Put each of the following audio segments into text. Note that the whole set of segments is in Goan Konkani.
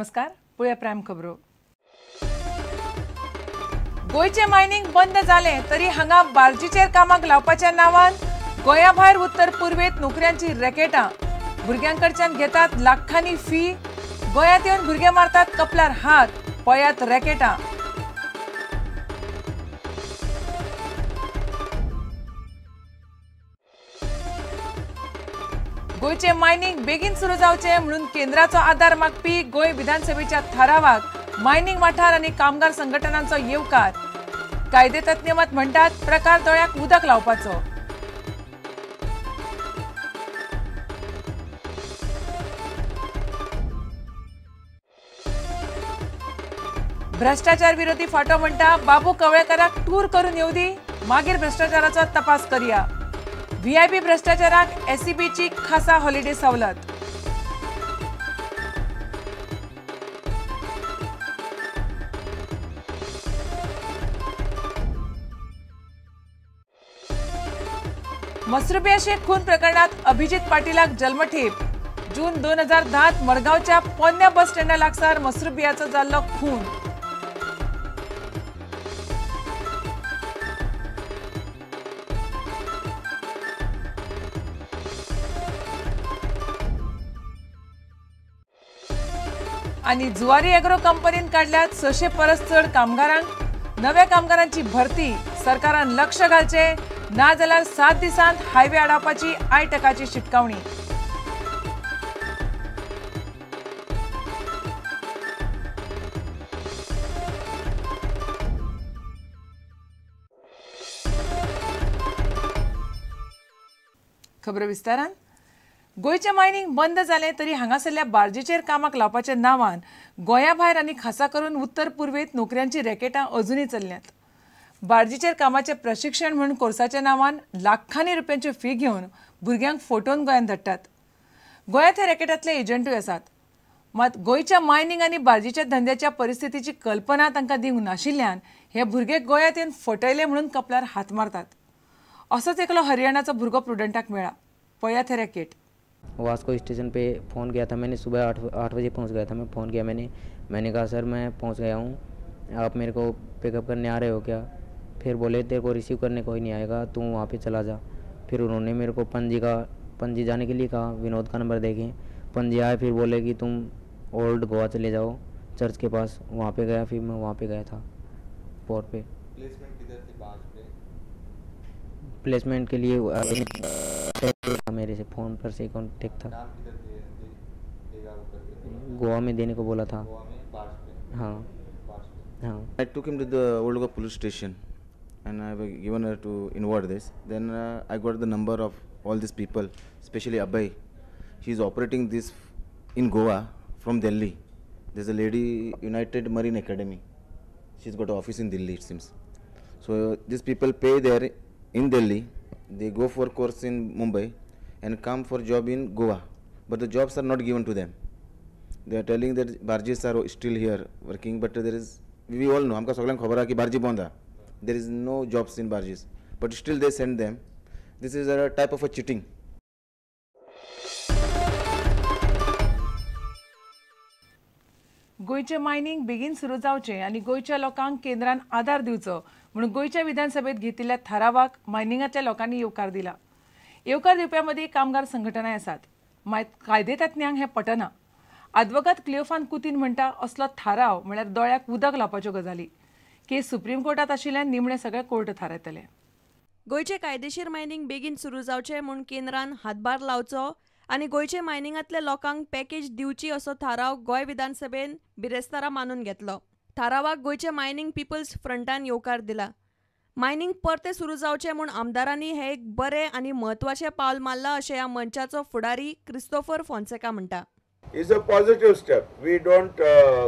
नमस्कार, पळोवया प्रायम खबरो। गोंयचें मायनिंग बंद जालें तरी हांगा बार्जीचेर कामाक लावपाच्या नांवान गोंया भायर उत्तर पूर्वेत नोकऱ्यांची रॅकेटां, भुरग्यांकडच्यान घेतात लाखांनी फी, गोंयांत येवन भुरगे मारतात कपलार हात, पळयात रॅकेटां। गोंयचें मायनिंग बेगीन सुरू जावचें म्हणून केंद्राचो आदार मागपी गोंय विधानसभेच्या थारावाक मायनिंग वाठार आनी कामगार संघटनांचो येवकार। कायदेतज्ञ मात म्हणटात प्रकार दोळ्याक उदक लावपाचो। भ्रष्टाचार विरोधी फाटो म्हणटा बाबू कवळेकाराक टूर करून येवं दी, मागीर भ्रष्टाचाराचो तपास करया। व्हीआयपी भ्रष्टाचाराक एसीबीची खासा हॉलिडे सवलत। मसरुबिया शेख खून प्रकरणात अभिजित पाटीलाक जन्मठेप। जून 2010 मडगांवच्या पोन्न्या बस स्टँडा लागसार मसरुबियाचो जाल्लो खून। आनी जुवारी एग्रो कंपनीन काडल्यात 600 परस चड कामगारांक। नव्या कामगारांची भरती सरकारान लक्ष घालचें, ना जाल्यार 7 दिसांत हायवे आडावपाची आयटकाची शिटकावणी। खबर विस्तारान। गोंयचें मायनिंग बंद जालें तरी हांगासरल्या बार्जीचेर कामाक लावपाच्या नांवान गोंया भायर आनी खासा करून उत्तर पूर्वेत नोकऱ्यांची रॅकेटां अजुनूय चल्ल्यांत। बार्जीचेर कामाचें प्रशिक्षण म्हूण कोर्साच्या नांवान लाखांनी रुपयांच्यो फी घेवन भुरग्यांक फोटोवन गोंयांत धाडटात। गोंयांत हे रॅकेटांतले एजंटूय आसात, मात गोंयच्या मायनिंग आनी बार्जीच्या धंद्याच्या परिस्थितीची कल्पना तांकां दिवंक नाशिल्ल्यान हे भुरगे गोंयांत येवन फटयले म्हणून कपलार हात मारतात। असोच एकलो हरियाणाचो भुरगो प्रुडंटाक मेळ्ळा। पळयात हे रॅकेट। वास्को स्टेशन पे फ़ोन किया था मैंने, सुबह 8 बजे पहुंच गया था मैं। फ़ोन किया मैंने, मैंने कहा सर मैं पहुंच गया हूं, आप मेरे को पिकअप करने आ रहे हो क्या? फिर बोले तेरे को रिसीव करने कोई नहीं आएगा, तू वहां पे चला जा। फिर उन्होंने मेरे को पणजी जाने के लिए कहा, विनोद का नंबर देखें। पणजी आए, फिर बोले कि तुम ओल्ड गोवा चले जाओ चर्च के पास, वहाँ पर गया। फिर मैं वहाँ पर गया था पोर्ट पे। प्लेसमेंट के लिए मेरे से फ़ोन पर से कॉन्टेक्ट था, गोवा में देने को बोला था। हाँ हाँ। I took him to the Old Goa police station and I have given her to inward this. Then I got the number of all these people, especially Abhay. He is operating this in Goa from Delhi. There's a lady, United Marine Academy. She's got an office in Delhi, it seems. So these people pay there in Delhi. They go for course in Mumbai and come for job in Goa, but the jobs are not given to them. They are telling that barges are still here working, but there is, we all know, हमका सगळ्यांक खबर आहा की बार्जी बंद आहा. There is no jobs in barges, but still they send them. This is a type of a cheating. गोंयचें मायनिंग बेगीन सुरू जावचें आनी गोंयच्या लोकांक केंद्रान आदार दिवचो म्हणून गोंयच्या विधानसभेत घेतिल्ल्या थारावाक मायनिंगांतल्या लोकांनी येवकार दिला। येवकार दिवप्या मदीं कामगार संघटनाय आसात, मात कायदेतज्ञांक हें पटना। आदवोगाद क्लियोफान कुतीन म्हणटा असलो थाराव म्हळ्यार दोळ्याक उदक लावपाच्यो गजाली। केस सुप्रीम कोर्टांत आशिल्ल्यान निमणें सगळें कोर्ट थारायतलें। गोंयचें कायदेशीर मायनिंग बेगीन सुरू जावचें म्हूण केंद्रान हातभार लावचो आनी गोंयचे मायनिंगांतल्या लोकांक पॅकेज दिवची असो थाराव गोंय विधानसभेन बिरेस्तारा मानून घेतलो। थारावाक गोंयचे मायनिंग पिपल्स फ्रंटान येवकार दिला। मायनिंग परतें सुरू जावचें म्हूण आमदारांनी हें एक बरें आनी म्हत्वाचें पावल मारलां अशें ह्या मंचाचो फुडारी क्रिस्तोफर फोन्सेका म्हणटा। Is a positive step. We don't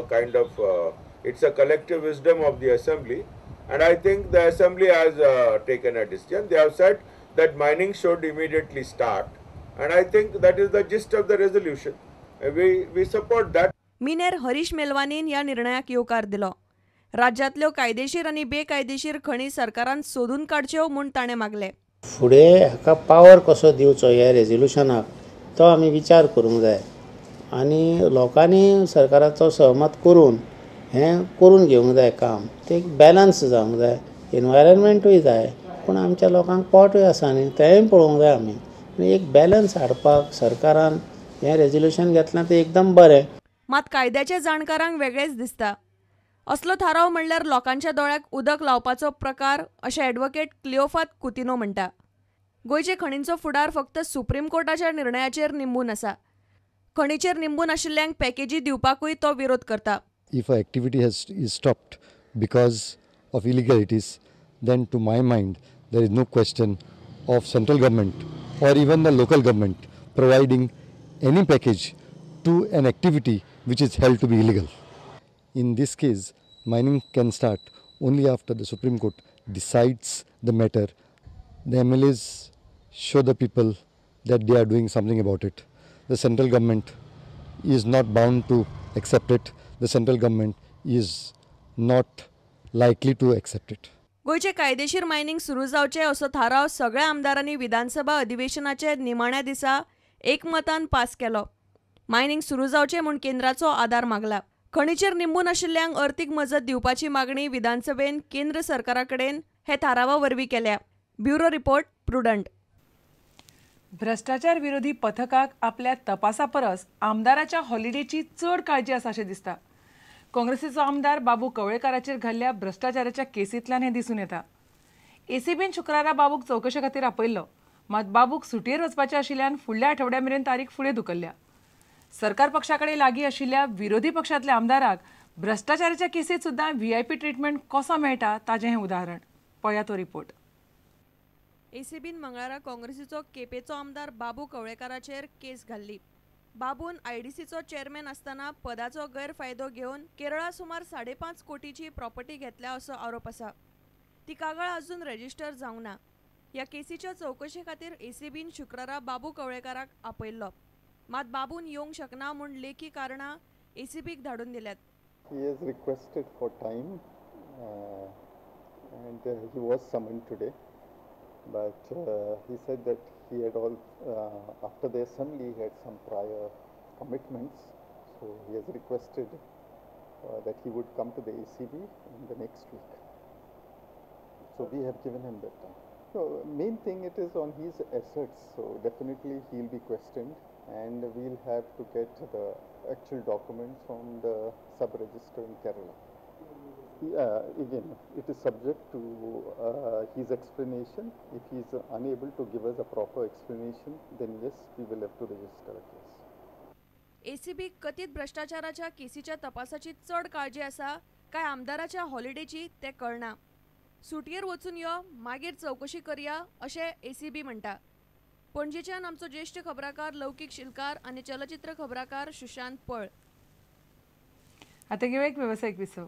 kind of it's a collective wisdom of the assembly, and I think the assembly has taken a decision. They have said that mining should immediately start, and I think that is the gist of the resolution. We support that. मिनेर Harish मेलवानीन ह्या निर्णयाक येवकार दिलो। राज्यांतल्यो कायदेशीर आनी बेकायदेशीर खणी सरकारान सोदून काडच्यो म्हूण ताणें मागलें। फुडें हाका पावर कसो दिवचो ह्या रेजोल्युशनाक तो आमी विचार करूंक जाय आनी लोकांनी सरकाराचो सहमत करून हें करून घेवंक जाय काम. तें एक बॅलन्स जावंक जाय, एनवायरमेंटूय जाय, पूण आमच्या लोकांक पोटूय आसा न्ही, तेंय पळोवंक जाय आमी. आनी एक बॅलन्स हाडपाक सरकारान हें रेजोल्युशन घेतलां तें एकदम बरें. मात कायद्याच्या जाणकारांक वेगळेंच दिसता. असलो थाराव म्हणल्यार लोकांच्या दोळ्याक उदक लावपाचो प्रकार अशें ॲडव्होकेट क्लिओफात कुतिनो म्हणटा. गोंयचे खणींचो फुडार फक्त सुप्रीम कोर्टाच्या निर्णयाचेर निंबून आसा. खणीचेर निंबून आशिल्ल्यांक पॅकेजी दिवपाकूय तो विरोध करता. If an activity is stopped because of illegalities, then to my mind there is no question of central government or even the local government providing any package to an activity which is held to be illegal. In this case, mining can start only after the Supreme Court decides the matter. The MLAs show the people that they are doing something about it. The central government is not bound to accept it. The central government is not likely to accept it. गोंयचे कायदेशीर मायनिंग सुरू जावचें असो थाराव सगळ्या आमदारांनी विधानसभा अधिवेशनाचे निमाण्या दिसा एकमतान पास केलो. मायनिंग सुरू जावचें म्हूण केंद्राचो आदार मागला. खणीचेर निंबून आशिल्ल्यांक अर्थीक मजत दिवपाची मागणी विधानसभेन केंद्र सरकारा कडेन हे थारावा वरवीं केल्या. Bureau report, Prudent. भ्रश्टाचार विरोधी पथकाक आपल्या तपासा परस आमदाराच्या हॉलिडेची चड काळजी आसा अशें दिसता. काँग्रेसीचो आमदार बाबू कवळेकाराचेर घाल्ल्या भ्रश्टाचाराच्या केसींतल्यान हें दिसून येता. एसीबीन शुक्रारा बाबूक चवकशे खातीर आपयल्लो, मात बाबूक सुटयेर वचपाचें आशिल्ल्यान फुडल्या आठवड्या मेरेन तारीख फुडें धुकल्ल्या. सरकार पक्षा कडेन लागीं आशिल्ल्या विरोधी पक्षांतल्या आमदाराक भ्रश्टाचाराच्या केसींत सुद्दां व्हीआयपी ट्रिटमेंट कसो मेळटा ताजें हें उदाहरण. पळया तो रिपोर्ट. एसीबीन मंगळारा काँग्रेसीचो केपेचो आमदार बाबू कवळेकाराचेर केस घाल्ली. बाबून आयडीसीचो चेअरमॅन आसतना पदाचो गैरफायदो घेवन केरळा सुमार 5.5 कोटीची प्रॉपर्टी घेतल्या असो आरोप आसा. ती कागाळ अजून रजिस्टर जावंक ना. ह्या केसीच्या चवकशे खातीर एसीबीन शुक्रारा बाबू कवळेकाराक आपयल्लो, मात बाबून येवंक शकना म्हूण लेखी कारणां एसीबीक धाडून दिल्यात. He has requested for time and he was summoned today, but he said that he had all after the assembly he had some prior commitments, so he has requested that he would come to the ACB in the next week. So we have given him that time. So main thing, it is on his assets, so definitely he will be questioned and we'll have to get the actual documents from the sub-register in Kerala. Again, it is subject to his explanation. If he is unable to give us a proper explanation, then yes, we will have to register a case. ACB कथित भ्रष्टाचाराच्या केसीच्या तपासाची चड काळजी आसा काय आमदाराच्या हॉलिडेची तें कळना. सुटयेर वचून यो, मागीर चवकशी करया अशें एसीबी म्हणटा. पणजेच्यान आमचो ज्येश्ठ खबराकार लौकीक शिलकार आनी चलचित्र खबराकार सुशांत पळ. आतां घेवया एक वेवसायीक विसव.